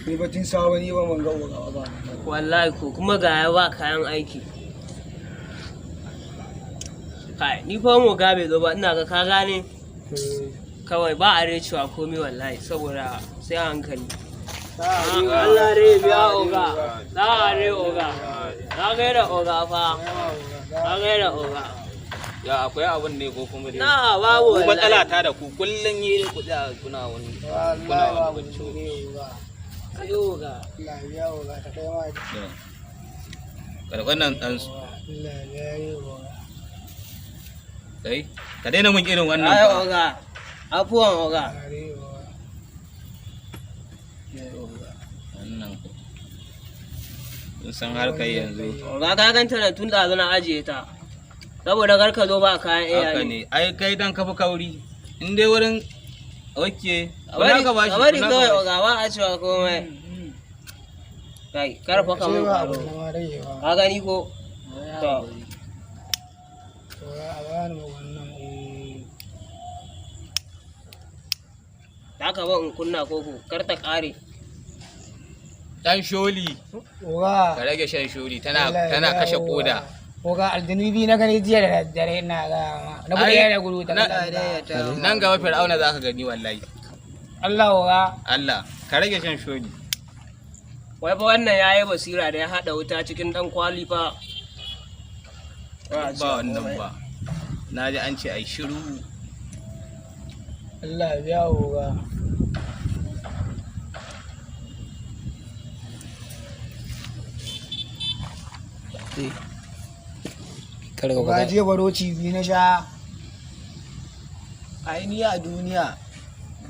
Ni batun sawa ni ba ban ga oga ba. Wallahi ko kuma ga ya ba kayan aiki. Kai, ni fa mu ga bai zo ba, ina ga ka gane kawai ba a cewa komai wallahi, saboda sai a hankali. Allah re biya oga, na re oga, na gaida oga fa, na gaida oga. Ya akwai abun ne ko kuma dai? Na babu Ku matsala wallahi. Ta da ku kullun yi ku tsaya kuna wani kuna Wallahi wani babu bacci. ne oga. Sai oga. Allah ya biya oga ta kai ma. Karɓar nan ɗan Allah ya yi oga. kai ka daina mun irin wannan Ai fa. oga, afuwan oga. Allah ya oga. Ya oga. Wannan ku. Kun san harkar yanzu. Oga, ka ganta nan tun ɗazu na ajiye ta. Saboda kar ka zo ba kayan Haka iya ne. ne. Ai kai dan kafi kauri. In dai wurin oke. A bari Kuna ka bashi. a bari Kuna ka kawai bashi. oga, ba a cewa komai. Kai, kar fa ka Sai mun ba karo. abu na ma rage ba. Ka gani ko? To, Oga, a bani wannan eh. ta ka ba in kunna koko, kar ta ƙare. Dan sholi. Oga. Ka rage shan sholi tana Allah ya tana biya kashe oga. koda. Oga, aljanu biyu na gani jiya da daddare ina ga ma. Na gudu Ai, da gudu ta kallon. Nan gaba Fir'auna za ka gani wallahi. Allah oga. Allah ka rage shan sholi. Wai fa wannan ya yi basira da ya haɗa wuta cikin ɗan kwali fa. Ba wannan ba. Na ji an ce ai shiru. Allah ya biya oga. Oga, jiya baroci biyu na sha. Ai ni a duniya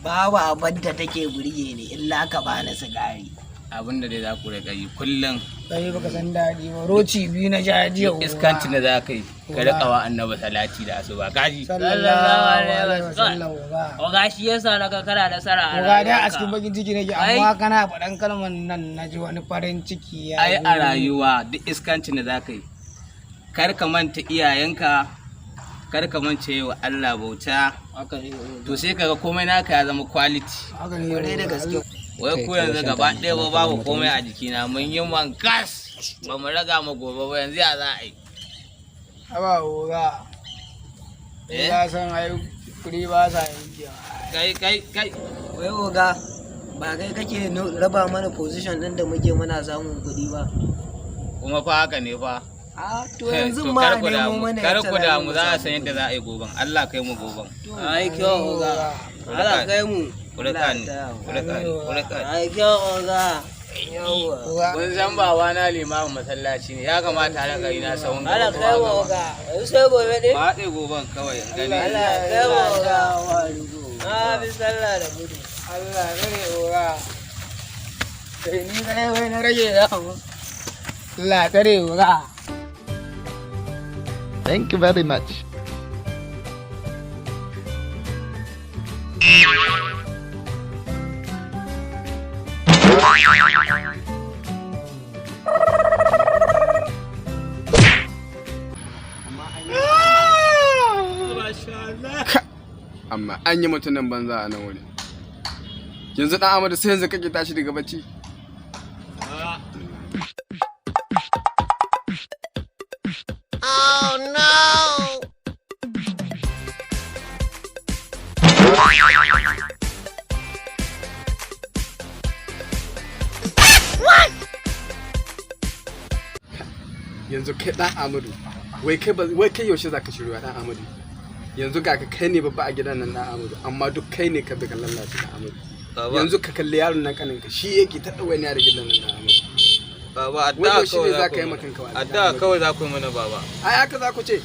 babu abin da take burge ni illa ka bani sigari. Abin da dai za ku riƙa yi kullum. Kai baka san daɗi ba. Roci biyu na sha jiya oga. Iskancin da za ka yi ka riƙa wa annabi salati da asuba kaji. Sallallahu alaihi wasallam oga. Oga, shi yasa na ga kana nasara a Oga, da a rayuwarka. cikin bakin ciki nake, Ai. amma kana faɗan kalmar nan na ji wani farin ciki ya Ai zo. a rayuwa duk iskancin da za ka yi kar ka manta iyayenka, kar ka manta yi wa Allah bauta, Haka ne, oga. to sai kaga komai naka ya zama quality. Haka ne Kwarai da oga. gaske. Wai ku yanzu gaba ɗaya ba babu komai a jikina, mun yi wankas ba mu raga mu gobe ba, yanzu ya za a yi? Haba oga. Eh? Ya san ai kuɗi ba sa yankewa. Kai kai kai. Wai oga, ba kai kake raba mana position din da muke muna samun kuɗi ba? Kuma fa haka ne fa. A to yanzu To ma kar a ku nemo damu, mana kar yacce ku za mu damu, za a samu san yadda kuɗi. za a yi goben. Allah kai mu goben. Ai kyau oga. Allah kai mu. Ku riƙa ni, ku riƙa ni, ku riƙa ni. Ai kyau oga. Yawwa. Oga. Kun san babana limamin masallaci ne, ya kamata a riƙa yi na sahun Allah gaba. kai mu oga. Yanzu sai gobe ne? Ba haɗe goben kawai in gani. Allah kai mu oga. Na bi sallah da gudu. Allah kare oga. Kai ni kare wai na rage da mu. Allah kare oga. Thank you very much. Amma an yi mutumin banza a nan wuri. Yanzu dan Amadu, sai yanzu kake tashi daga bacci? Yanzu kai dan Amadu, wai kai wai kai yaushe zaka shirya, dan Amadu? Yanzu ga ka kai ne babba a gidan nan, dan Amadu, amma duk kai ne ka bi ka lallace, dan Amadu. Baba, Yanzu ka kalli yaron nan kanin ka, shi yake ta ɗawainiya da gidan nan, dan Amadu. baba, Wai addu'a yaushe kawai ne za za ku ka yi yi ma mana. kanka wa'azi, Addu'a Amadu? kawai za ku yi mana, baba. Ai haka za ku ce.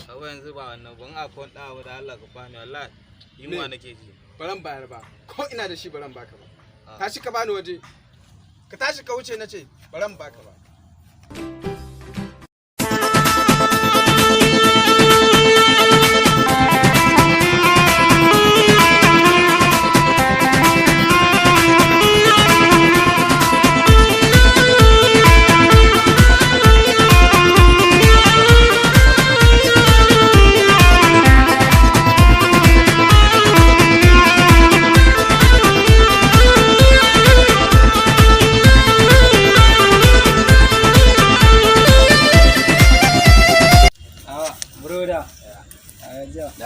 Baba, yanzu ba wannan ban akwai wani abu da Allah ka bani, wallahi yunwa Me? nake ji. Baran bayar ba, ko ina da shi baran baka ba. Tashi ka bani waje, ka tashi ka wuce, na ce baran baka ba.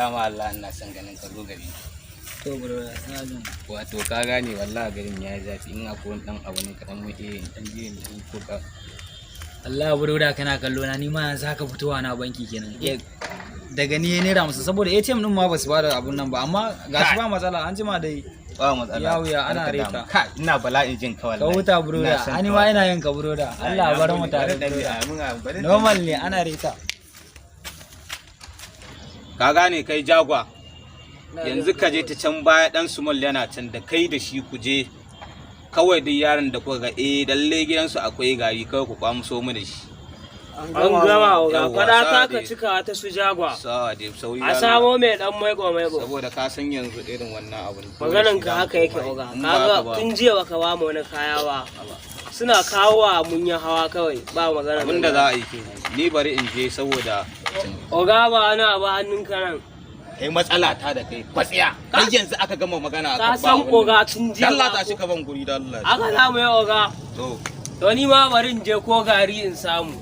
Dama Allah ina son ganin ka zo gari. To bro, ina jin. Wato ka gane wallahi garin ya yi zafi, in akwai wani dan abu ne kaɗan muke in ɗan je in ɗan koka. Allah bro, da kana kallo na ni ma yanzu haka fitowa na banki kenan. Daga ni naira 50 saboda ATM din ma ba su bada abun nan ba, amma gashi ba matsala, an jima dai. Ba matsala. Ya wuya, ana Kar ka damu. reta. Kai, ina bala'in jin ka Ka wallahi. huta bro, Ina da son ani ka ma wallahi. ina yin ka bro da. Allah bar mu tare Bari bro. dan amin, amin, bari dan- Normal ne, ana reta. Ka gane kai jagwa. Yanzu ka je ta can baya, dan Sumul yana can da kai da shi, ku je. Kawai duk yaron da kuka ga eh lalle gidansu akwai gari, kawai ku kwamuso mu da shi. An gama oga, Yawwa, fada sa'a ta ka dai. cika ta su jagwa. Sawa dai sauri. A yaro. samo mai dan maiko maiko. Saboda ka san yanzu irin wannan abun. Maganan ka haka yake oga. In ba haka Kaga ba, tun jiya baka ba mu wani kaya ba. Suna kawo wa mun yi hawa kawai ba magana. Abin da za a yi kenan. Ni bari in je saboda Oga, ba wani abu hannunka nan. Kai matsala ta da kai kwatsiya. Kai yanzu aka gama magana Ka akan san oga tun jiya. Dalla ta shi ka ban guri dalla. Haka za mu yi oga. To. To ni ma bari in je ko gari in samu.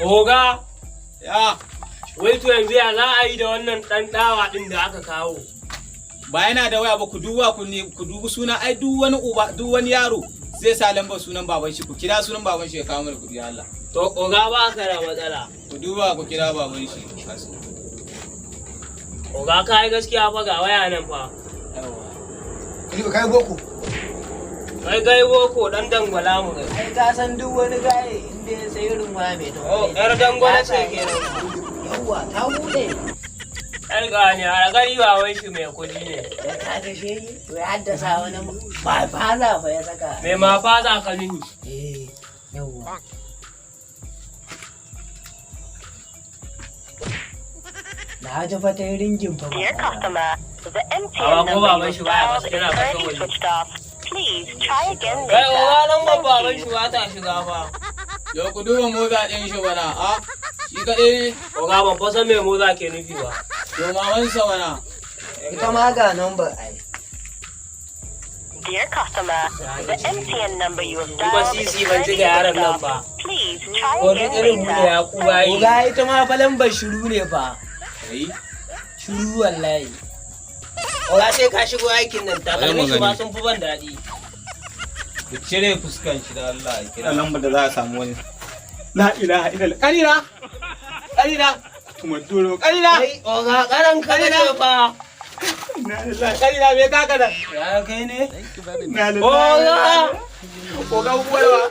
Oga, Ya. Wai to yanzu ya za a yi da wannan ɗan ɗawa ɗin da aka kawo? Ba yana da waya ba, ku duba ku ne ku dubi suna, ai duk wani uba, duk wani yaro zai sa lambar sunan baban shi, ku kira sunan baban shi ya kawo mana kuɗi Allah. To oga, ba ka da matsala. Ku duba ku kira baban shi. Oga, ka yi gaskiya fa, ga waya nan fa. Kai kai boko. Kai kai boko ɗan dangwala mu kai. Ai ka san duk wani gaye inda ya sayi irin waya mai Oh, dangwale. yar dangwala ce kenan. Yawwa, ta bude. Yar gani a gari baban shi mai kuɗi ne. Da ka ga shegi, to ya haddasa wani ba faza fa ya saka. Mai mafa za ka nuni. Eh, yawwa. Na ji fa ta yi ringin fa ba. Dear customer, the Amma MTN ko number baban you shi baya dialed kasu is yana kasan currently waje. switched off. Please try again Kai later. oga, nan ba Thank baban you. shi ba ta shiga fa. Yau ku duba motsa ɗin shi bana a shi kaɗai ne. Oga, ban fa san me moza ke nufi ba. To mamansa bana. Ita ma ga number ai. Dear customer, the MTN number you have Ni ba dialed is sisi ban currently ji ga yaron switched nan off. ba. Please try Wani again irin mu ne later. ya kuba yi. Oga, ita ma fa lambar shiru ne fa. Kai. Shiru wallahi. Oga, sai ka shigo aikin nan, takalmin shi ma gani. sun fi ban daɗi. Ku cire fuskan shi da Allah ya kira lambar da za a samu wani. La ilaha illallah. Kanina. Kanina. Tumaduro. Kanina. Kai oga, karan ka ne fa. Kanina, me ka kada? Ya kai ne? Na Oga. Oga uwarwa.